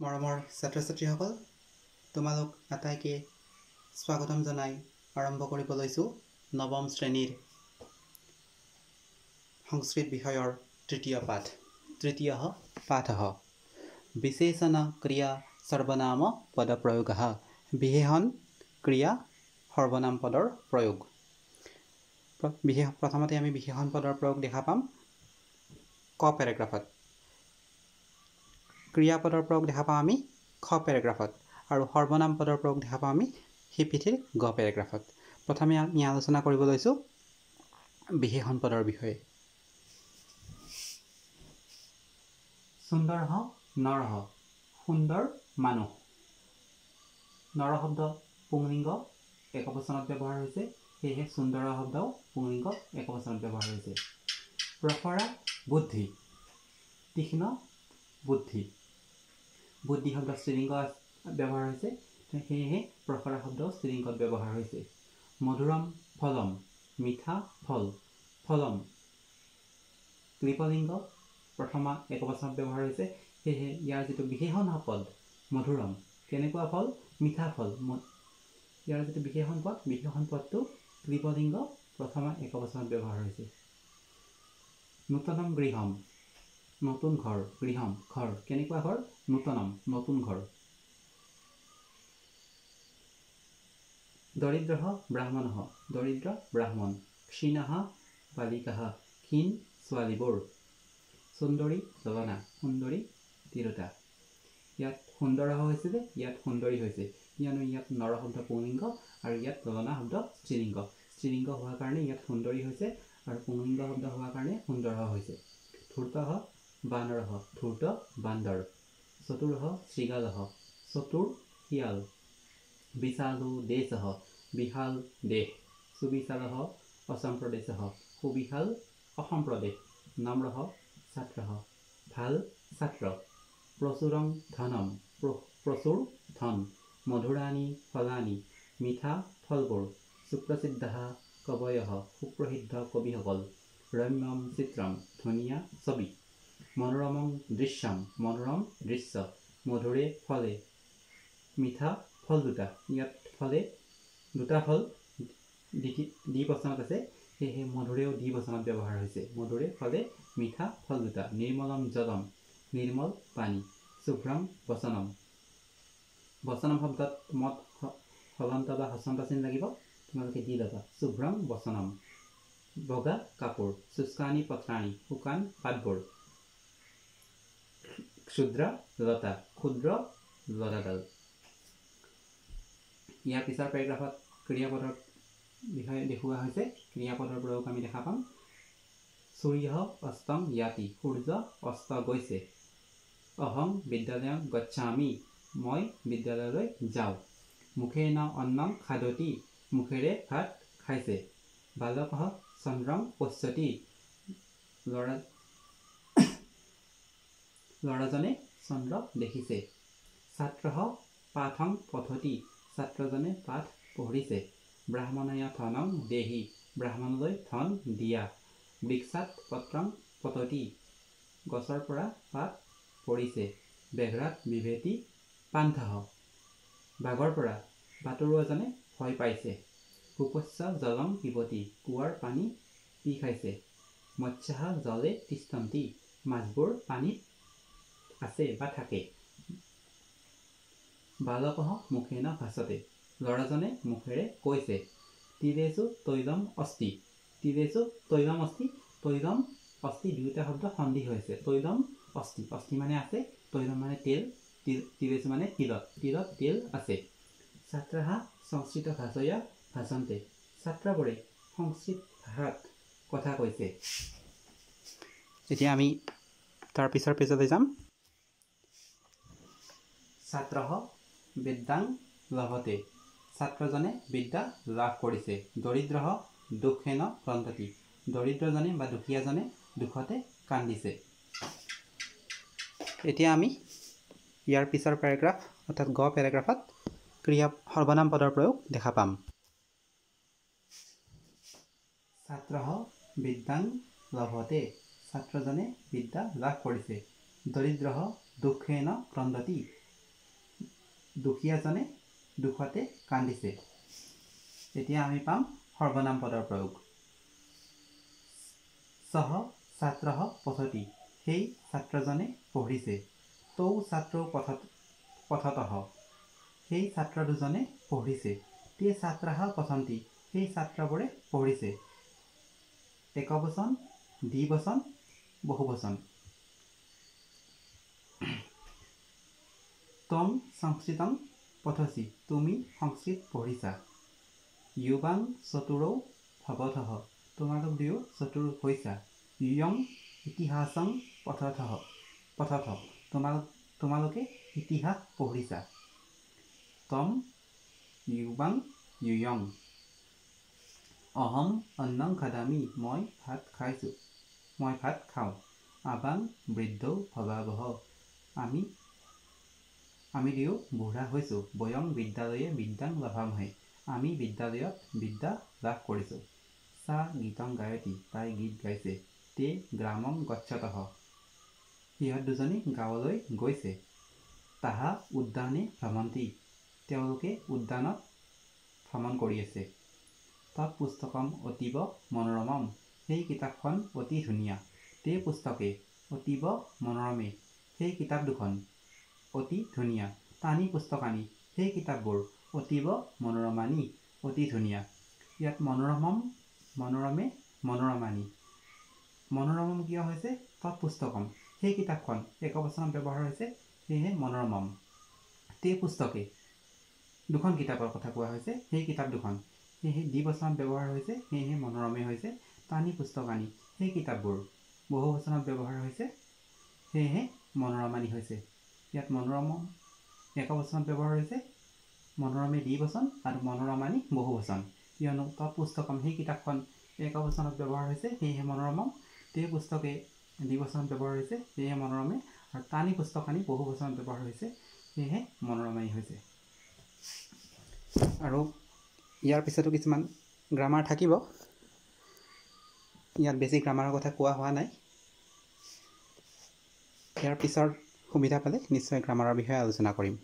মৰমৰ ছাত্ৰ ছাত্ৰীসকল, তোমালোক আটাইকে স্বাগতম জনাই আৰম্ভ কৰিব লৈছোঁ নৱম শ্ৰেণীৰ সংস্কৃত বিষয়ৰ তৃতীয় পাঠ। তৃতীয় পাঠ বিশেষণ ক্ৰিয়া সৰ্বনাম পদপ্ৰয়োগ। বিশেষণ ক্ৰিয়া সৰ্বনাম পদৰ প্ৰয়োগ। বিশেষ প্ৰথমতে আমি বিশেষণ পদৰ প্ৰয়োগ দেখা পাম ক পেৰাগ্ৰাফত। ক্ৰিয়াপদৰ প্ৰয়োগ দেখা পাওঁ আমি খ পেৰাগ্ৰাফত, আৰু সৰ্বনাম পদৰ প্ৰয়োগ দেখা পাওঁ আমি সিপিঠিৰ গ পেৰাগ্ৰাফত। প্ৰথমে আমি আলোচনা কৰিব লৈছোঁ বিশেষণ পদৰ বিষয়ে। সুন্দৰ নৰহ, সুন্দৰ মানুহ। নৰ শব্দ পুংলিংগ একবচনত ব্যৱহাৰ হৈছে, সেয়েহে সুন্দৰ শব্দও পুংলিংগ একবচনত ব্যৱহাৰ হৈছে। প্ৰখৰা বুদ্ধি, তীক্ষ্ণ বুদ্ধি। বুদ্ধি শব্দ স্ত্ৰীলিংগ ব্যৱহাৰ হৈছে, সেয়েহে প্ৰখৰা শব্দ স্ত্ৰীলিংগত ব্যৱহাৰ হৈছে। মধুৰম ফলম, মিঠা ফল। ফলম ক্লিপলিংগ প্ৰথমা একবচনত ব্যৱহাৰ হৈছে, সেয়েহে ইয়াৰ যিটো বিশেষণ পদ মধুৰম, কেনেকুৱা ফল? মিঠা ফল। ইয়াৰ যিটো বিশেষণ পদ, বিশেষণ পদটো ক্লিপলিংগ প্ৰথমা একবচনত ব্যৱহাৰ হৈছে। নূতনম গৃহম, নতুন ঘৰ। গৃহম ঘৰ, কেনেকুৱা ঘৰ? নূতনম, নতুন ঘৰ। দৰিদ্ৰঃ ব্ৰাহ্মণঃ, দৰিদ্ৰ ব্ৰাহ্মণ। ক্ষীণাঃ বালিকাঃ, ক্ষীণ ছোৱালীবোৰ। সুন্দৰী ললনা, সুন্দৰী তিৰোতা। ইয়াত সুন্দৰ হৈছে যে ইয়াত সুন্দৰী হৈছে, কিয়নো ইয়াত নৰ শব্দ পুংলিংগ আৰু ইয়াত ললনা শব্দ স্ত্ৰীলিংগ। স্ত্ৰীলিংগ হোৱাৰ কাৰণে ইয়াত সুন্দৰী হৈছে আৰু পুংলিংগ শব্দ হোৱাৰ কাৰণে সুন্দৰ হৈছে। ধূৰ্তঃ বানৰঃ, ধূৰ্ত বান্দৰ। চতুৰঃ শৃগালঃ, চতুৰ শিয়াল। বিশালো দেশঃ, বিশাল দেশ। সুবিশালঃ অসম প্ৰদেশঃ, সুবিশাল অসম প্ৰদেশ। নম্ৰঃ ছাত্ৰঃ, ভাল ছাত্ৰ। প্ৰচুৰং ধনম, প্ৰচুৰ ধন। মধুৰাণি ফলানি, মিঠা ফলবোৰ। সুপ্ৰসিদ্ধাঃ কৱয়ঃ, সুপ্ৰসিদ্ধ কবিসকল। ৰম্যম চিত্ৰম, ধুনীয়া ছবি। মনোৰমং দৃশ্যম, মনোৰম দৃশ্য। মধুৰে ফলে, মিঠা ফল দুটা। ইয়াত ফলে দুটা ফল দ্বিবচনত আছে, সেয়েহে মধুৰেও দ্বিবচনত ব্যৱহাৰ হৈছে। মধুৰে ফলে মিঠা ফল দুটা। নিৰ্মলম জলম, নিৰ্মল পানী। শুভ্ৰং বচনম, বচনম শব্দত মত হলন্ত বা হচন্ত চিন লাগিব, তোমালোকে দি ল'বা। শুভ্ৰং বচনম, বগা কাপোৰ। শুষ্কানি পত্ৰাণি, শুকান পাতবোৰ। ক্ষুদ্ৰ লতা, ক্ষুদ্ৰ লতাডাল। ইয়াৰ পিছৰ পেৰাগ্ৰাফত ক্ৰিয়াপদৰ বিষয়ে দেখুওৱা হৈছে। ক্ৰিয়াপদৰ প্ৰয়োগ আমি দেখা পাম। সূৰ্য অস্তং ইয়াতি, সূৰ্য অস্ত গৈছে। অহং বিদ্যালয়ং গচ্ছামি, মই বিদ্যালয়লৈ যাওঁ। মুখেন অন্নং খাদতি, মুখেৰে ভাত খাইছে। বালকঃ চন্দ্ৰং পশ্যতি, ল'ৰাজনে চন্দ্ৰ দেখিছে। ছাত্ৰঃ পাঠং পঠতি, ছাত্ৰজনে পাঠ পঢ়িছে। ব্ৰাহ্মণয় ধনং দেহি, ব্ৰাহ্মণলৈ ধন দিয়া। বৃক্ষাত পত্ৰং পততি, গছৰ পৰা পাত পৰিছে। ব্যাঘ্ৰাত বিভেতি পান্থঃ, বাঘৰ পৰা বাটৰুৱাজনে ভয় পাইছে। কূপস্য জলং পিবতি, কুঁৱাৰ পানী পি খাইছে। মৎস্যাঃ জলে তিষ্ঠন্তি, মাছবোৰ পানীত আছে বা থাকে। বালকঃ মুখেন ভাষতে, ল'ৰাজনে মুখেৰে কৈছে। তিলেষু তৈলম অস্তি, তিলেষু তৈলম অস্তি, তৈলম অস্তি দুয়োটা শব্দ সন্ধি হৈছে। তৈলম অস্তি, অস্থি মানে আছে, তৈলম মানে তেল, তিলেষু মানে তিলত, তিলত তেল আছে। ছাত্ৰাঃ সংস্কৃত ভাষয়া ভাষন্তে, ছাত্ৰবোৰে সংস্কৃত ভাষাত কথা কৈছে। এতিয়া আমি তাৰ পিছৰ পেজলৈ যাম। ছাত্ৰঃ বিদ্যাং লভতে, ছাত্ৰজনে বিদ্যা লাভ কৰিছে। দৰিদ্ৰঃ দুখেন ক্ৰন্দতি, দৰিদ্ৰজনে বা দুখীয়াজনে দুখতে কান্দিছে। এতিয়া আমি ইয়াৰ পিছৰ পেৰাগ্ৰাফ অৰ্থাৎ গ পেৰাগ্ৰাফত ক্ৰিয়া সৰ্বনাম পদৰ প্ৰয়োগ দেখা পাম। ছাত্ৰঃ বিদ্যাং লভতে, ছাত্ৰজনে বিদ্যা লাভ কৰিছে। দৰিদ্ৰঃ দুখেন ক্ৰন্দতি, দুখীয়াজনে দুখতে কান্দিছে। এতিয়া আমি পাম সৰ্বনাম পদৰ প্ৰয়োগ। সহ ছাত্ৰঃ পঠতি, সেই ছাত্ৰজনে পঢ়িছে। তৌ ছাত্ৰৌ পঠতঃ, সেই ছাত্ৰ দুজনে পঢ়িছে। তে ছাত্ৰাঃ পঠন্তি, সেই ছাত্ৰবোৰে পঢ়িছে। একবচন, দ্বিবচন, বহুবচন। তং সংস্কৃতং পঠসি, তুমি সংস্কৃত পঢ়িছা। য়ুবাং চতুৰৌ ভৱতঃ, তোমালোক দুয়ো চতুৰ হৈছা। ইয়ং ইতিহাসং পঠতঃ, পঠথ, তোমালোকে ইতিহাস পঢ়িছা। তম য়ুবাং য়ুয়ং। অহম অন্নং খাদামি, মই ভাত খাইছোঁ, মই ভাত খাওঁ। আবাং বৃদ্ধৌ ভৱাৱহ, আমি দুয়ো বুঢ়া হৈছোঁ। বয়ং বিদ্যালয়ে বিদ্যাং লভামহে, আমি বিদ্যালয়ত বিদ্যা লাভ কৰিছোঁ। সা গীতং গায়তি, তাই গীত গাইছে। তে গ্ৰামং গচ্ছতঃ, সিহঁত দুজনী গাঁৱলৈ গৈছে। তাহা উদ্যানে ভ্ৰমন্তি, তেওঁলোকে উদ্যানত ভ্ৰমণ কৰি আছে। তৎ পুস্তকম অতীৱ মনোৰমম, সেই কিতাপখন অতি ধুনীয়া। তে পুস্তকে অতীৱ মনোৰমে, সেই কিতাপ দুখন অতি ধুনীয়া। তানি পুস্তকানি, সেই কিতাপবোৰ অতীৱ মনোৰমানি, অতি ধুনীয়া। ইয়াত মনোৰমম, মনোৰমে, মনোৰমানি। মনোৰমম কিয় হৈছে? তৎ পুস্তকম, সেই কিতাপখন একবচনত ব্যৱহাৰ হৈছে, সেয়েহে মনোৰমম। তে পুস্তকে, দুখন কিতাপৰ কথা কোৱা হৈছে, সেই কিতাপ দুখন, সেয়েহে দ্বিবচনত ব্যৱহাৰ হৈছে, সেয়েহে মনোৰমে হৈছে। তানি পুস্তকানি, সেই কিতাপবোৰ বহুবচনত ব্যৱহাৰ হৈছে, সেয়েহে মনোৰমানি হৈছে। ইয়াত মনোৰমম একবচনত ব্যৱহাৰ হৈছে, মনোৰমে দ্বিবচন আৰু মনোৰমানি বহুবচন। কিয়নো তৎ পুস্তকম, সেই কিতাপখন একবচনত ব্যৱহাৰ হৈছে, সেয়েহে মনোৰমম। তে পুস্তকে দ্বিবচনত ব্যৱহাৰ হৈছে, সেয়েহে মনোৰমে। আৰু তানি পুস্তকানি বহুবচনত ব্যৱহাৰ হৈছে, সেয়েহে মনোৰমানি হৈছে। আৰু ইয়াৰ পিছতো কিছুমান গ্ৰামাৰ থাকিব, ইয়াত বেছি গ্ৰামাৰৰ কথা কোৱা হোৱা নাই। ইয়াৰ পিছৰ সুবিধা পালে নিশ্চয় গ্ৰামাৰৰ বিষয়ে আলোচনা কৰিম।